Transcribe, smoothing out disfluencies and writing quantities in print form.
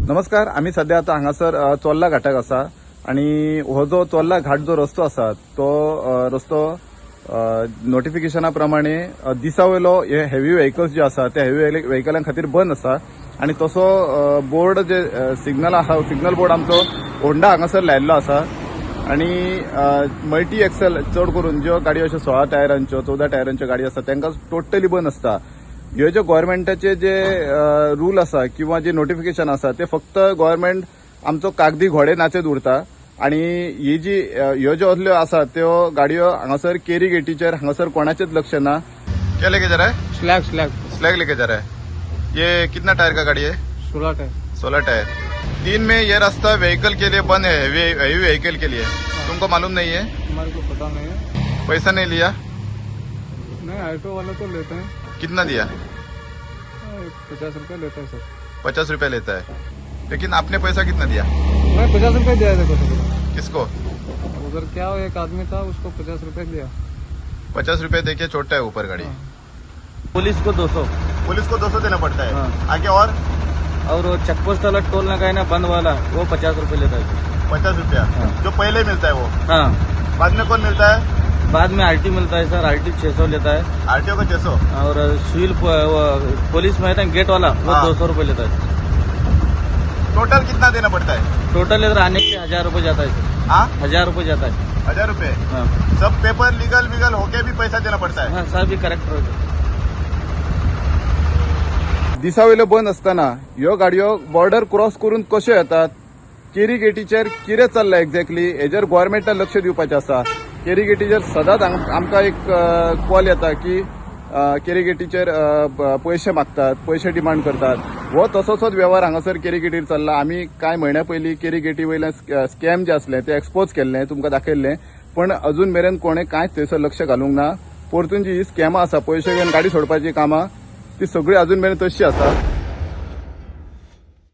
नमस्कार. आमी सध्या आता हांगासर चोर्ला घाटाक आसा आणि हो जो चोर्ला घाट जो रस्तो आसा तो रस्तो नोटिफिकेशना प्रमाणे दिसा वयलो हे हेवी व्हेकल्स जे आसा ते हेवी व्हेकलां खातीर बंद आसा आणि तसो बोर्ड जे सिग्नल आहा, सिग्नल बोर्ड आमचो होंडा हांगासर लायिल्लो आसा. आणि मल्टी एक्सेल, चड करून ज्यो गाडयो अश्यो 16 टायरांच्यो, 14 टायरांच्यो गाडयो आसता, तांकां टोटली बंद आसता. ह्यो ज्यो गोव्हर्मेंटाचे जे रूल आसा किंवा जे नोटिफिकेशन आसा, ते फक्त गोव्हर्मेंट आमचो कागदी घोडे नाचत उरता. आणि ही जी ह्यो ज्यो असल्यो आसा त्यो गाडयो हांगासर केरी गेटीचेर हांगासर कोणाचेच लक्ष ना. क्या लेके जा रहा है? Slag, slag. स्लैग लेके जा रहा है. ये कितना टायर का गाड़ी है? 16 टायर. 16 टायर. दिन में ये रास्ता व्हीकल के लिए बंद है, हेवी हेवी व्हीकल के लिए. तुमको मालूम नहीं है? हमारे को पता नहीं है. पैसा नहीं लिया? नहीं, ऑटो वाला तो लेते हैं. कितना दिया? 50 रुपये लेते हैं सर. 50 रुपया लेता है, लेकिन आपने पैसा कितना दिया? मैं 50 रुपये दिया देखो तो. किसको? उधर क्या हो, एक आदमी था, उसको 50 रुपये दिया. 50 रुपये देके छोड़ता है ऊपर गाड़ी? पुलिस को 200. पुलिस को 200 देना पड़ता है? हाँ. आगे और? और वो चेक पोस्ट वाला टोल नाका है ना बंद वाला, वो 50 रुपये लेता है. 50 रुपया? हाँ. जो पहले मिलता है वो? हाँ. बाद में कौन मिलता है? बाद में आरटीओ मिलता है सर, आरटीओ 600 लेता है. आरटीओ का 600? और सिविल पुलिस में है ना गेट वाला, वो 200 रुपये लेता है. टोटल कितना देना पड़ता है? टोटल इधर आने के 1000 रुपये जाता है सर. हाँ? 1000 रुपये जाता है. 1000 रुपये? हाँ. सब पेपर लीगल वीगल होके भी पैसा देना पड़ता है? हाँ, सब भी करेक्ट रहता. दिसा वयल्यो बंद आसतना ह्यो गाडयो बॉर्डर क्रॉस करून कश्यो येतात? केरी गेटीचेर कितें चल्लां एक्झॅक्टली, हेजेर गोवोरमेंटान लक्ष दिवपाचें आसा. केरी गेटीचेर सदांच आमकां एक कॉल येता की केरी गेटीचेर पयशे मागतात, पयशे डिमांड करतात. हो तसोच वेव्हार हांगासर केरी गेटीर चल्ला. आमी कांय म्हयन्या पयलीं केरी गेटी वयल्यान स्कॅम जे आसले ते एक्सपोज केल्ले, तुमकां दाखयल्ले, पण अजून मेरेन कोणें कांयच थंयसर लक्ष घालूंक ना. परतून जी ही स्कॅमां आसा, पयशे घेवन गाडी सोडपाची कामां, ती सगळी अजून मेरेन तशी आसा.